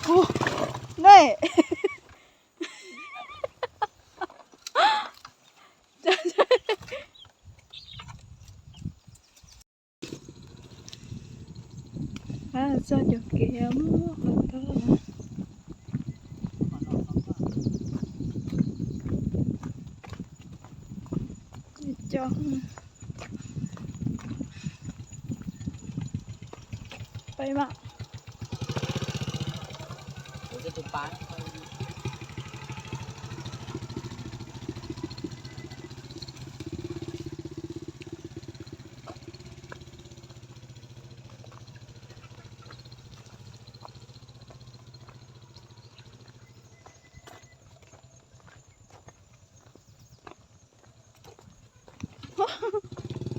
Ub, nej. Txog cov kev muaj qhov tod. Peb mas.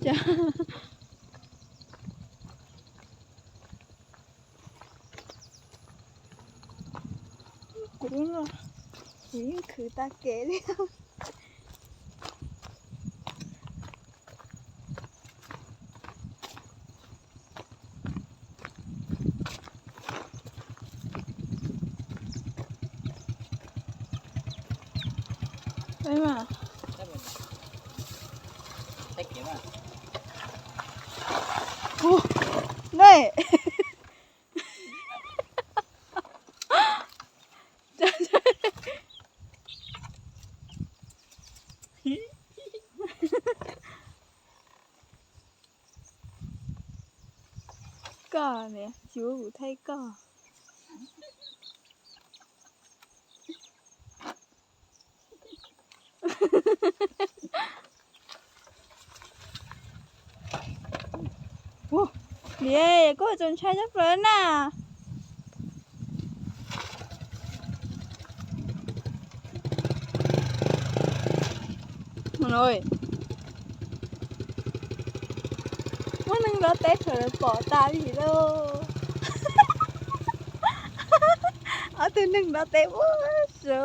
Cas kuv, kuv yeej khwv tag kev li. Nej. Koj niam, tsis ua kuv thaij koj. Niam, koj txaus ntshai tshaj plaws na. Muaj neeg nrov teb thaum lawv pom tas li lauj. Ob tug neeg nrov teb ua su,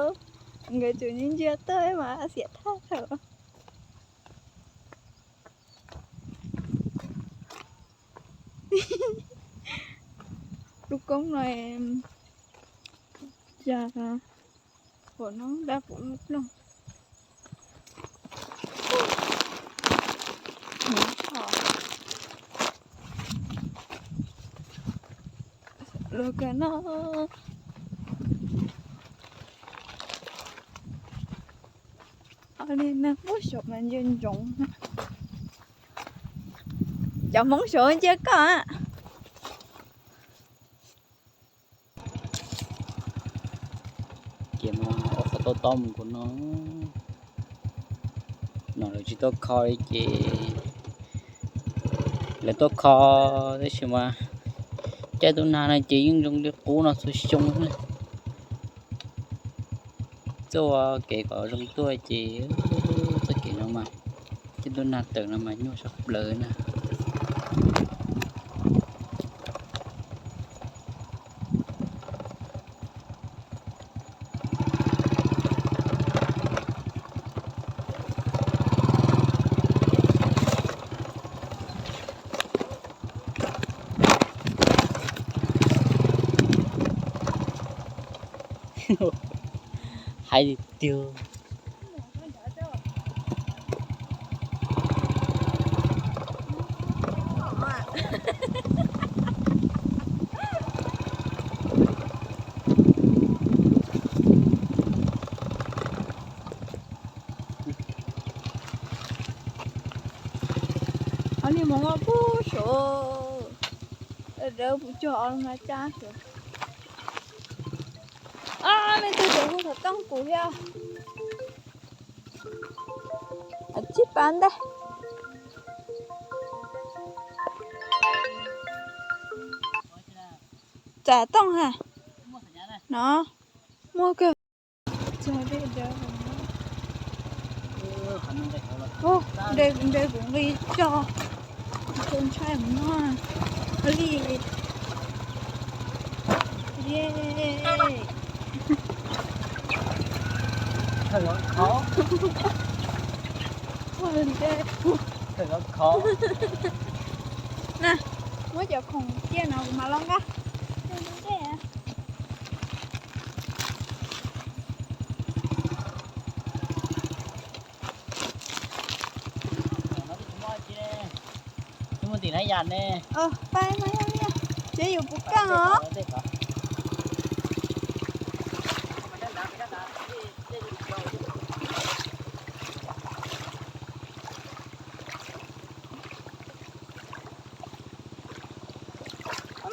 nkawd tseem ntsia tuaj mas xiam thaj thaum. Lub koob no cas pom no dab pom lub ploog. Los kawg no. Li neeg muab saum mas ntsia ntsoov. Cov Hmoob saum ntsia koj. Ces mas ua qhov tob tob mus nkaus no. No lawv tsis tau kho li ces lawv tau kho, tab sis mas caij tub nag no ces yeej zoo li qub no txhua xyoo na. Txoj kev kom zoo tuaj ces txoj kev no mas, caij tub nag tawm no mas nyuaj sab plaws na. Hais tiag. Ob niag Hmoob kuj suav, dawb puv cog os mas cab suav. Leej twg tseem hu xov tooj kuv thiab. Tsib pab ntej. Txav tooj ha. No muaj kawg. Nte kuv nqi tso, txaus ntshai mus no li. Ye. Na, muab cov khoom ciaj no kuv mam los nqa. Ntej. Tim na yam ne. Pab no yog li, ces yus puas kaj os.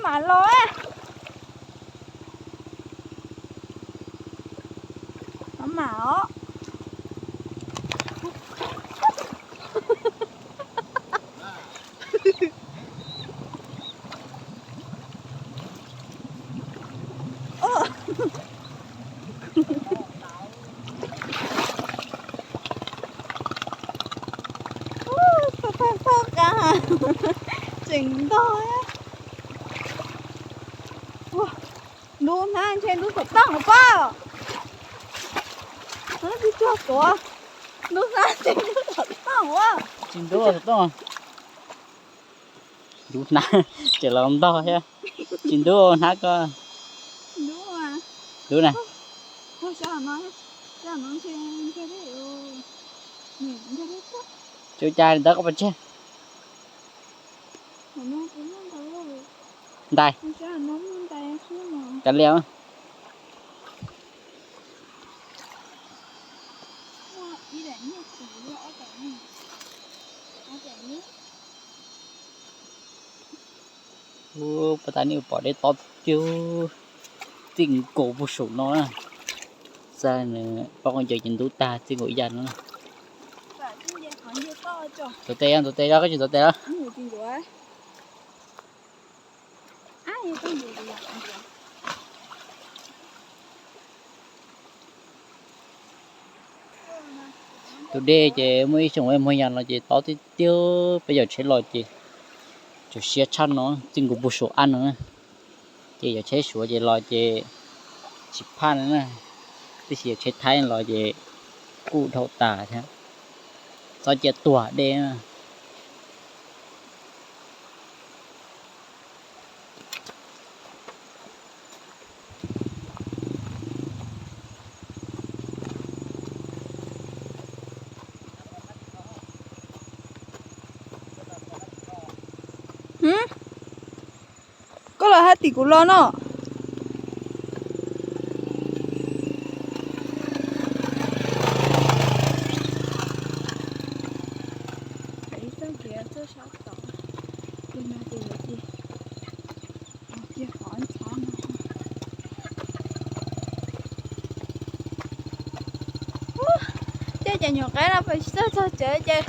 Maj mam los, maj mam os. Thauj qab tseem ntog. Ntub hnab ntshe ntub xov tooj los pab. Tsis cuag tuav, ntub hnab ntshe ntub xov tooj ua. Tsis ntub xov tooj. Ntub hnab ces los ntog thiab. Tsis ntub hnab ko. Ntub na. Tsis ua cas li ntawd koj pov tseg. Ntais. Kav liam. Ub, pas tas nej pom dej tob tiag, txij nkaus puag saum no na. Xav nws pom qhov ncauj ces ntub tag txij nkaus ib yam no. Ntxuav tes, ntxuav tes, koj tsis ntxuav tes los? Tus dej ces muaj ib xyoos muag yas no ces tob tiag tiag, peb yawm tsheb los ces tseem siab tshaj no, txij nkaus puag saum ab no na. Ces yawm tsheb Suav ces los ces tsis phaj no na, tiam sis yawm tsheb Thaib los ces kuj dhau tas thiab, txhob cia tuag dej na. Koj los hais tim kuv los no. Ib txoj kev txog sab tod, ces no ces yuav cia, cia qhov ntxhab no. Ces cov nyuam qaib no pes tsis txog txog tsev ces,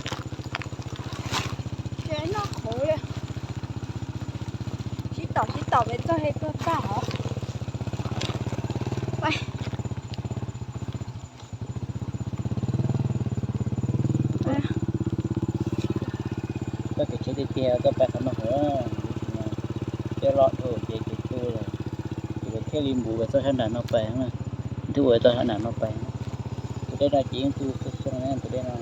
ces noj qhuav li. Sib tom sib tom pes txog he tuag tag os. Koj kev tsheb tiag tiag koj pais qhov no hauv, coj los dhau ces tus tu lawm, ces lawv thiaj li npuv txoj sab nram no pais na, ntuj ua txoj sab nram no pais. Tus dej no ces yeej tu xyoo xyoo na tus dej no.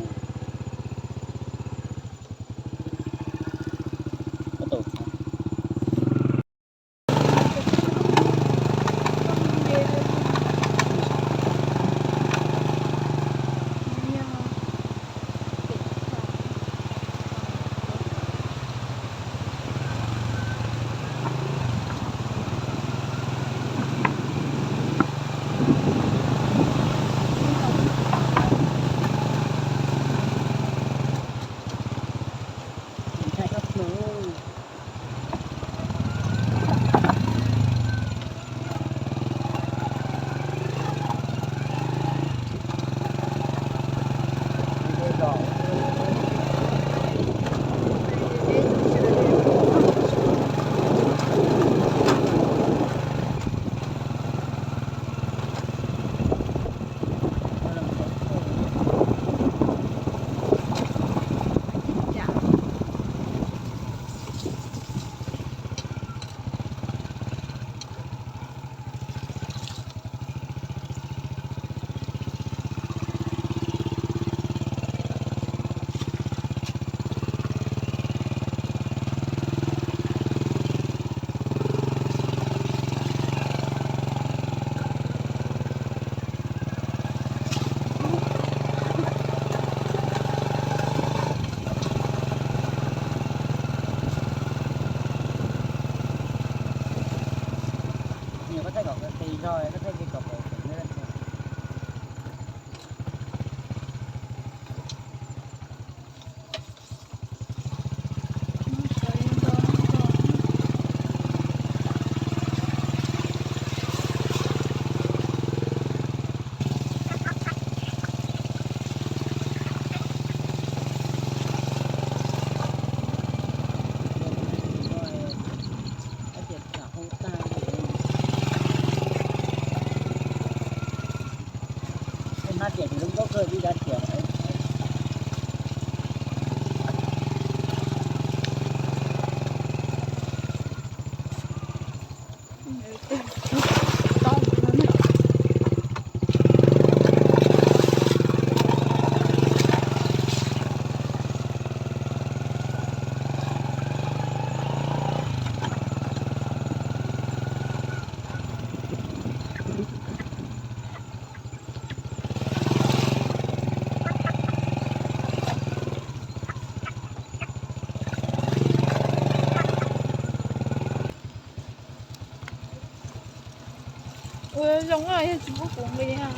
Ua zoo yog tsis pub kuv nqis.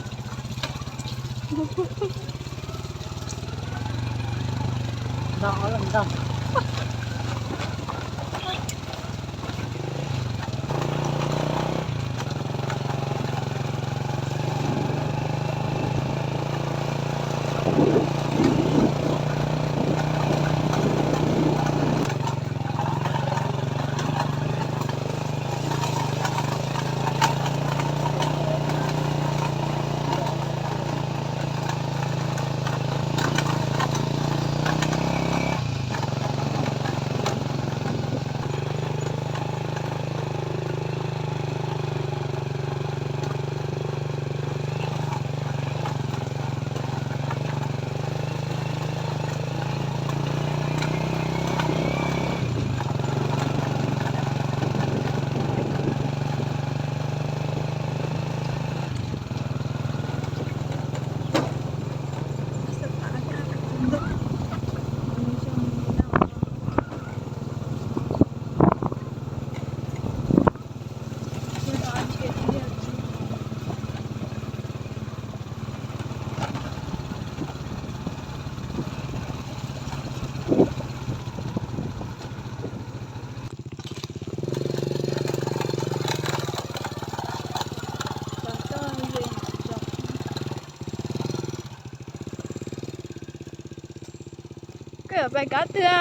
Koj yuav pais kab twg a?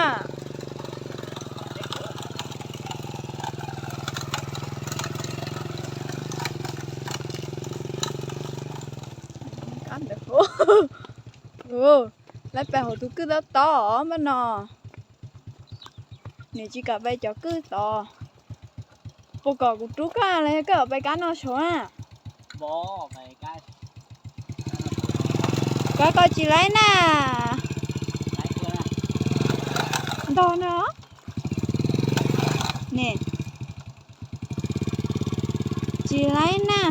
Lawv pais hauv tus kwj tob tob mas no. Nws tsis kam pais cov kwj tod. Puas kom kuv rub koj los yog koj yuav pais kab no saud na? Koj koj tsis laib na. Ntog no. Ne. Tsis laib na.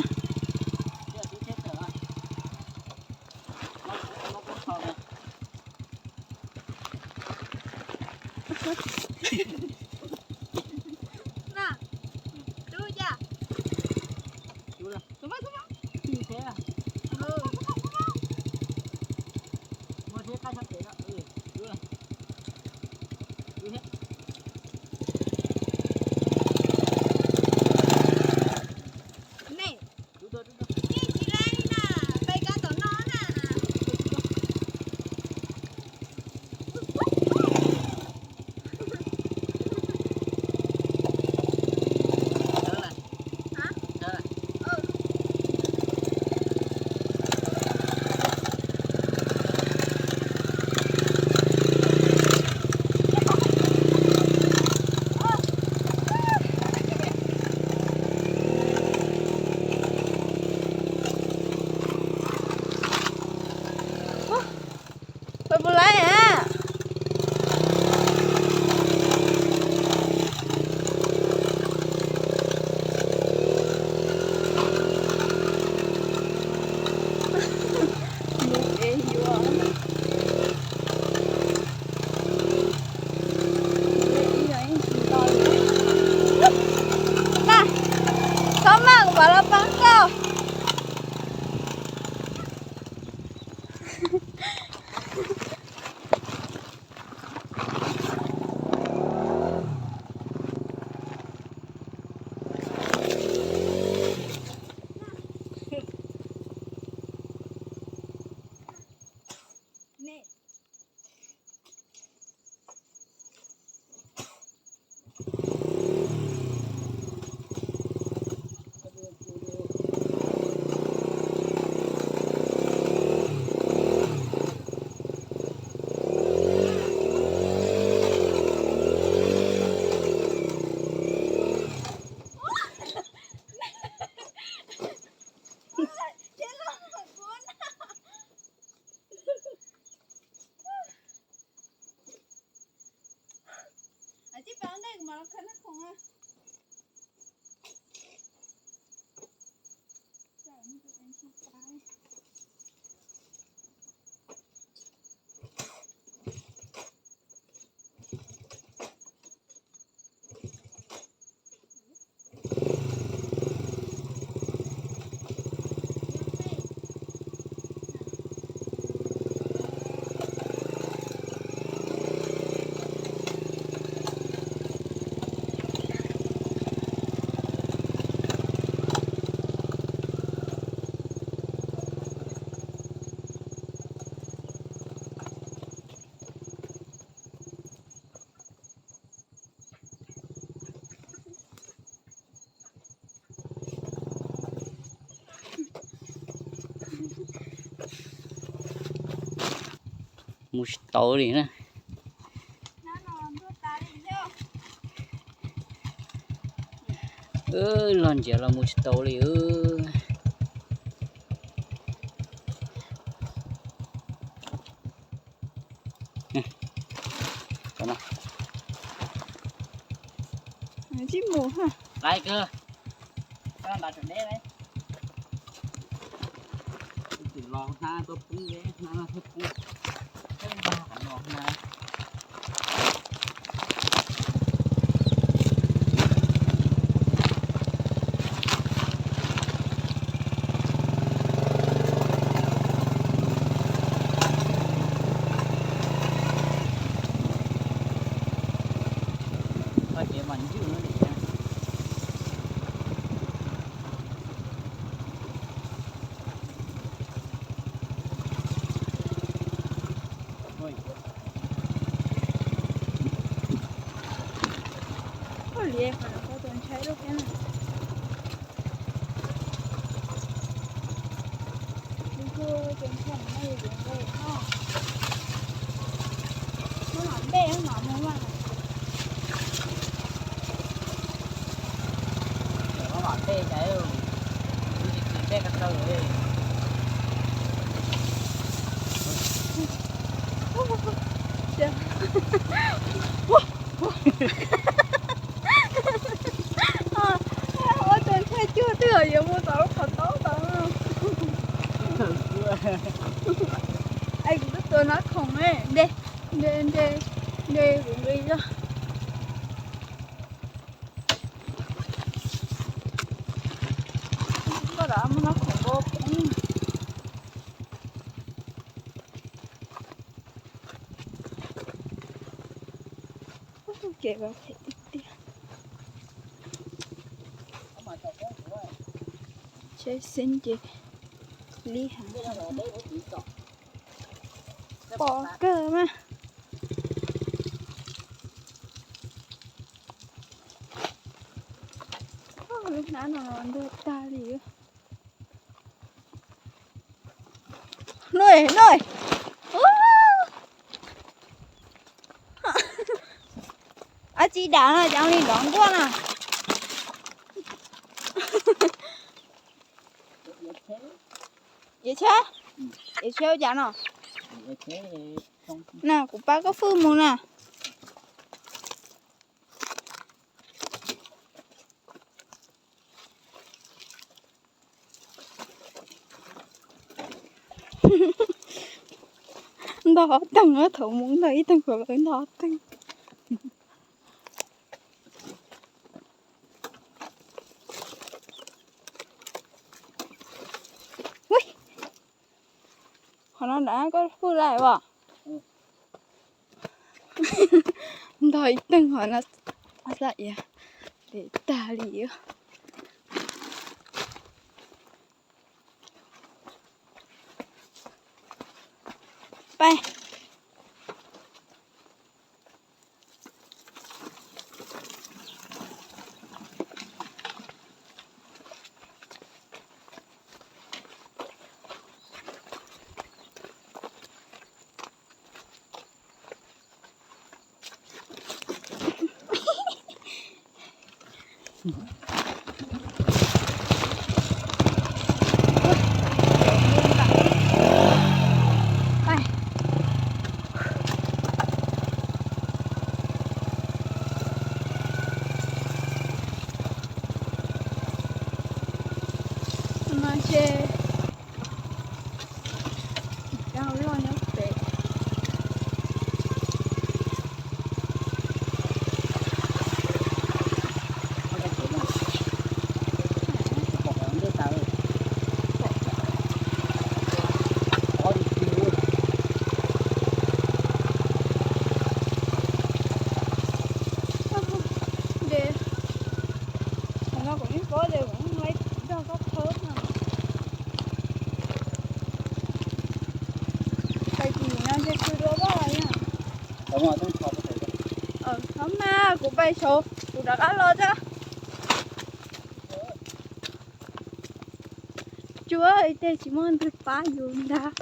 Mus tsis tau li na. Log ntsiav los mus tsis tau li. Tsis mus ha. Lais kawg. Koj nram tseem deb ne. Tus los hnav tuaj poob deb, hnav tuaj poob. Peb npag qhov no hnav. Koj ces mas ncwj no li. Oj, liam qhov no kuj tus ntshai lub thiab na. Tus ntshai no yog tus ntshai no. Hnub no npej hnub no mus mas. Hnub no npej cas, hnub no tsis npej ko taw li. Ua tus ntshai cuag twb yuav mus tom lub qhov taub tod. Es kuv twb tua nab khoom ne, nte, nte, nte, nte kuv nqi zog. Koj rov muab nab khoom ua poob. Ub, kev vas phem tiag tiag. Tsheb xeeb ces lib heev. Pom kawg mas. Lub hnab no ntuag tag li. Nuj, nuj. Ab tsi dam no cas li lov nkuaj na. Yawm tsheb, yawm tsheb ua cas no? Na kuv pab koj fwj mus na. Ntog teeg, thaum mus ntog ib teeg, thaum lawv ntog teeg. Qhov no nrad koj hwj lawm os. Ntog ib teeg hov no, xav iav, ntev tag li. Pais. Qhov no kuv yeej paub tias kuv yeej laib nrog koj khawb no. Pais tim no ces khwv dua vaj yom. Thov mas kuv pais saud kuv rov qab los thiab. Tsuav ib teg tsis muaj ntwg pab yus ntag.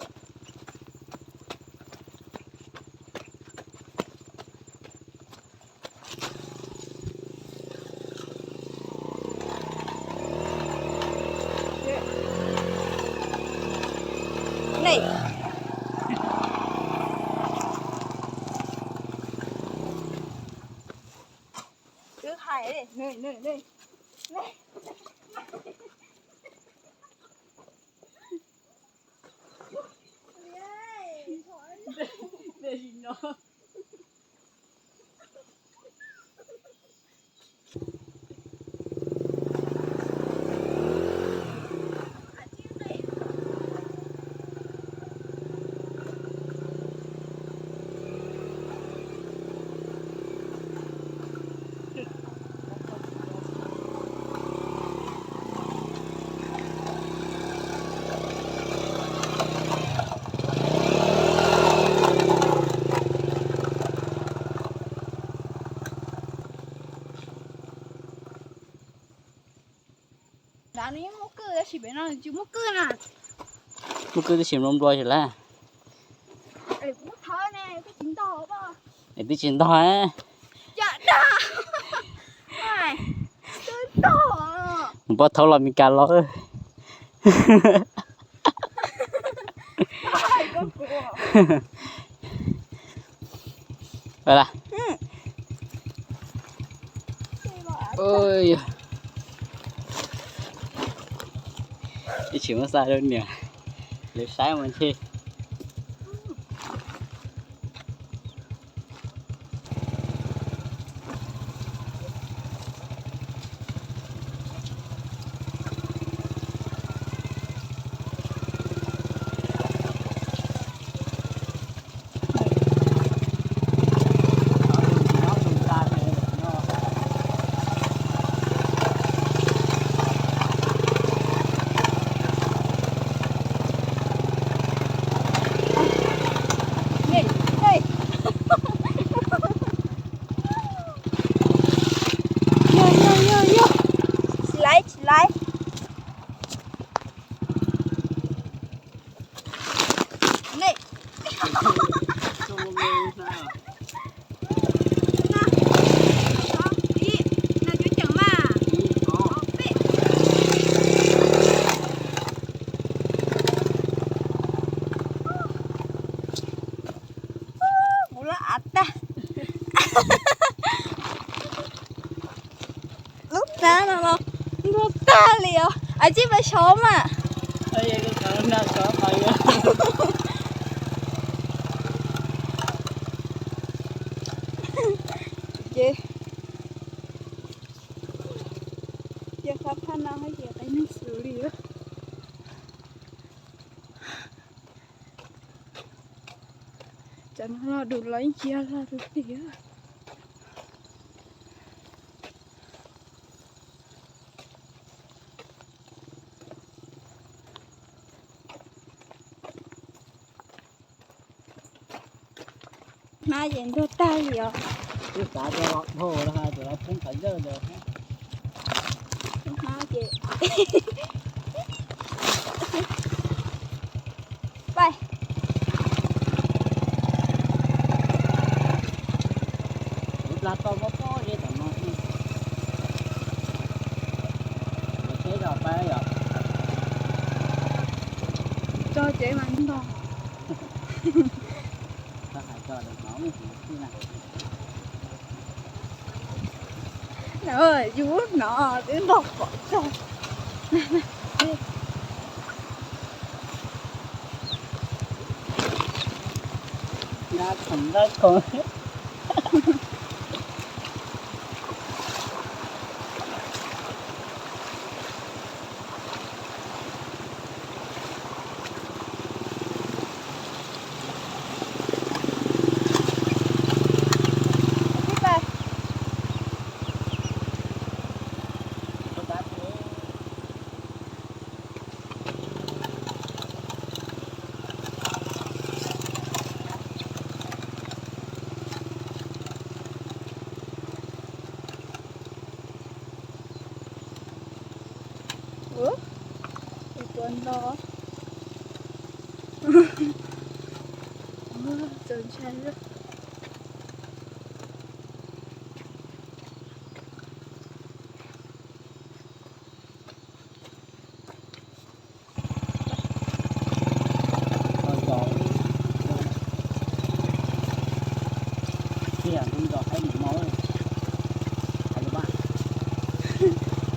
Twb hais, Nrad nws yeej muaj kwj tab sis pem no nws tsis muaj kwj na. Muaj kwj tab sis nplua nplua xwb lawm. Es twb tsis ntog. Cas dag. Twb ntog. Mus pob thaub los Meskas los. Ib tsis muab xa rau niam lawv saib mas ntshe. Tsis laib, tsis laib. Kuv laj av tag. Lub hnab no los ntuag tag li os. Ais Tsib pais saud mas. Ces, ces qhov phaj no ces qias neeg xwb li. Cov no los dub los ib cia los dub tiag. Hmab ces ntuag tag li os. Twb xav rau los dhau los hais tias los poob qhov ncauj ntawd. Hmab ces, pais. Kuv plag tau mob pob zeb tom no xwb. Kuv tsheb zog pab yom. Tso tsev mas ntog. Txhob hais tso, hnov ib sim xwb na. Yus hnov twb npog pom tso. Nqa khoom nqa khoom. Ua, tus no txaus ntshai lawm.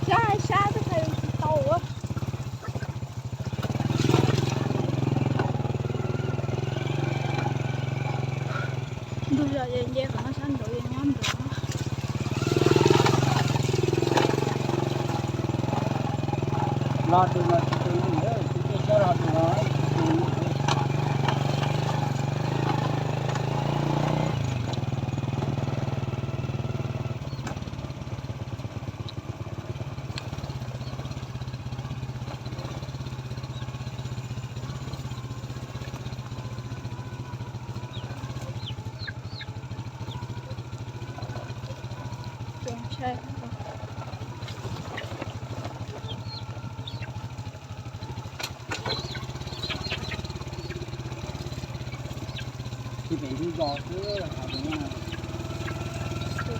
Sab sab twb hais tsis tau. Ntug zos ces nce qhov no sab nraud ces nyob nraud. Los tus no tsis tus no, tus tej sab los tus no.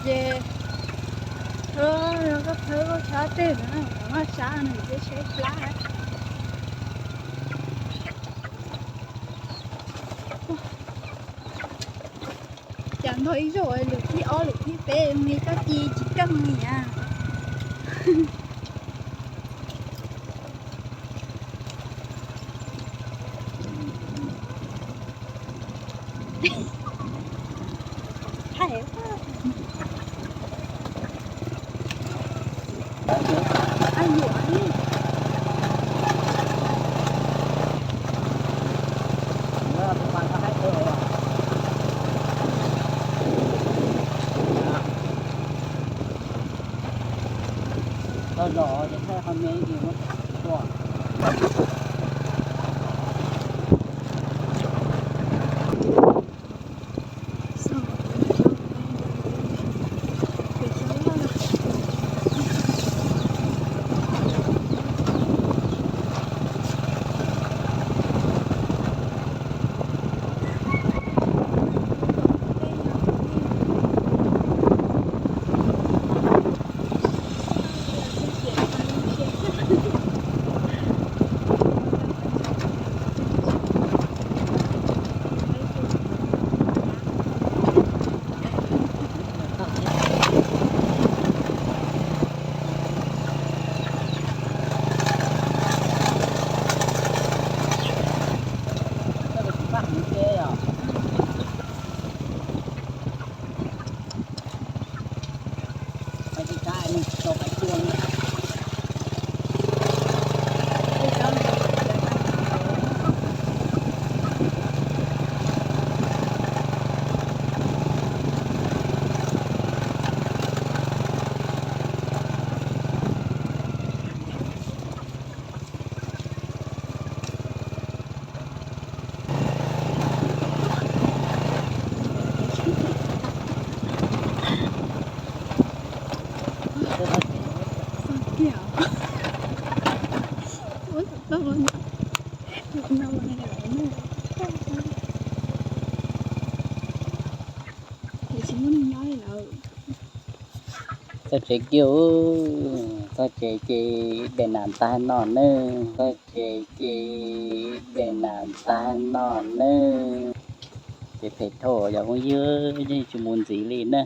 Ces, o, koj thawb koj sab teg no, maj sab nws thiab tsheb plab. Cas ntog ib zaug lwm thib ob lwm thib peb me koj ci tsis keej li a. Hais, a yuam li. Tau zos ces thaij qhov me ib ua. Txog tsev kiag, txog tsev ces de nas tag no nawb, txog tsev ces de nas tag no nawb. Ces phem dhau yog phooj ywg, yeej tsis mus ntxiv li na.